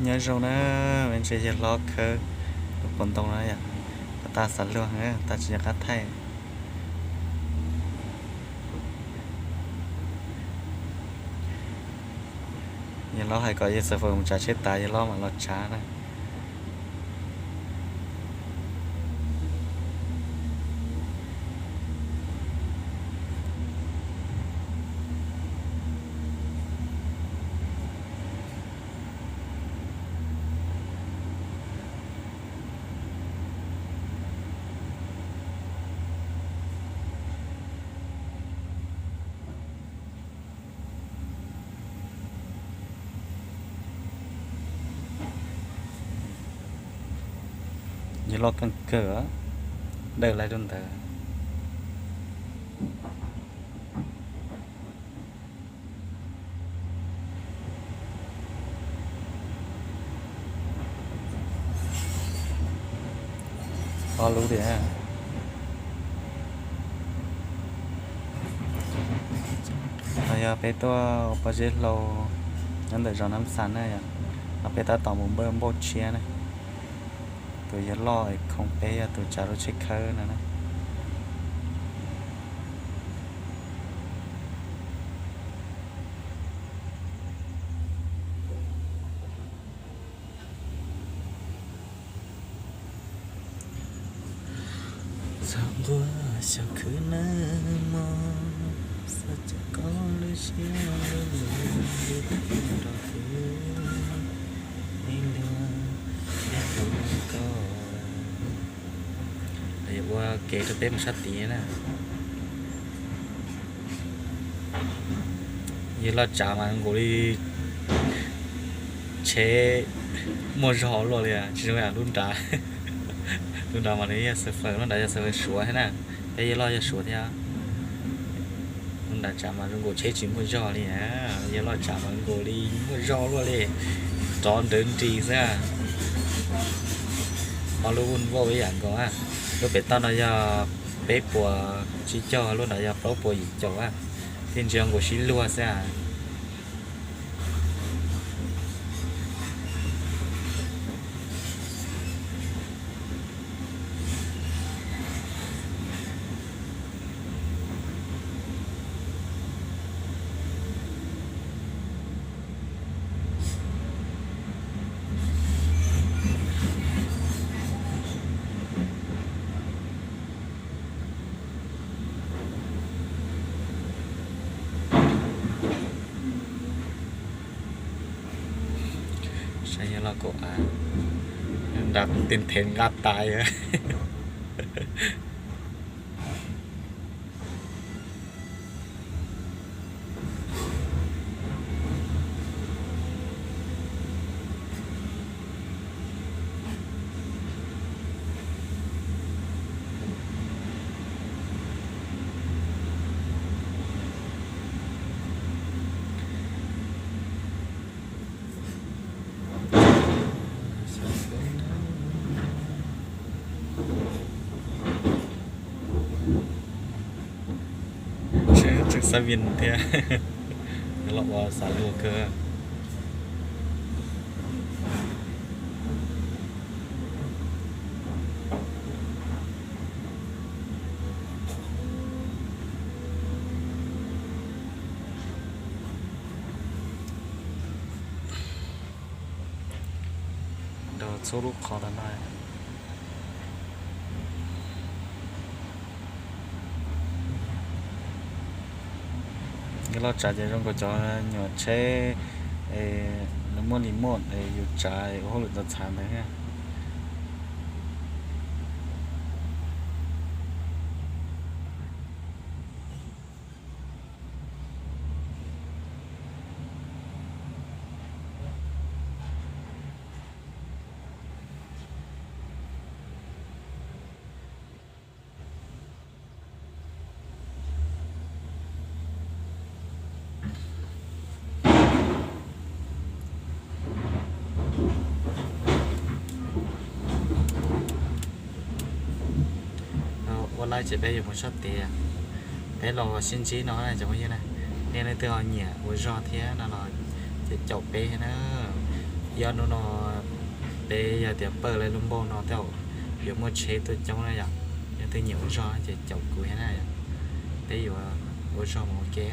Nyob zoo na, me ntsis yawg hlob khawb lub paus ntoo na yom, pas tag xav luag, tag tsis nco qab thaij. Yawg hlob hais kom yawg Xav Fawm mus tsav tsheb tas yawg hlob mam los tsav na. Yawg loj keej kawg, dawj laij rau ntawd. Ob lub tiag. No yog peb tuaj ua pob zeb hlau nyob ntawm zos Nab Xas na yom. No peb tab tom mus npaj npauj tshiab na. Tus yawg loj khoo peb yog tus tsav lub tsheb khawb no na. Txog nqua xyov khwv nawb mog, xav cov koj lub siab lub ntsws li thiaj nrog kuv ib luag thiab hlub koj. Ua kev rau peb mus sab tid na. Yawg loj tsav mas nkaus li tsheb muaj zog luaj li, tsis zoo yam lub nrad. Lub nrad mas nws yog Xav Fawm, lub nrad yog Xav Fawm Suav thiab na, peb yawg loj yog Suav thiab. Lub nrad tsav mas zoo nkaus tsheb tsis muaj zog li, yawg loj tsav mas nkaus li muaj zog luaj li, rov nrawv nris xwb. Ob lub vuj vauj ib yam nkaus. Lub pem toj no yog peb puas tsib caug, lub nrad yog plaub puas yim caum, thiaj ntsia nkaus sib luag xwb. Saib yawg loj kaum av, nrad tis thev nqa tas. Tseem xav vin thiab, los ua xav luag kawg. Rau txhua lub qhov tas no. Yawg loj tsav ces zoo nkaus cov nyuam tsheb, nws muaj remote yus tsav ua hauj lwm txaus txhav ntawd thiab. Ua laib ces peb yuav mus sab tid, peb los sib ntsib no cov phooj ywg na. Nej leej twg ho nyiam ua zog thiab no los caum peb na. Yog hnub no peb yog tias pawj lawv lub npauj no tej zaum yuav muaj tsheb tuaj coob na yom. Yog twg nyiam ua zog ces caum kuv thiab na yom. Peb yuav ua zog mus ua ke.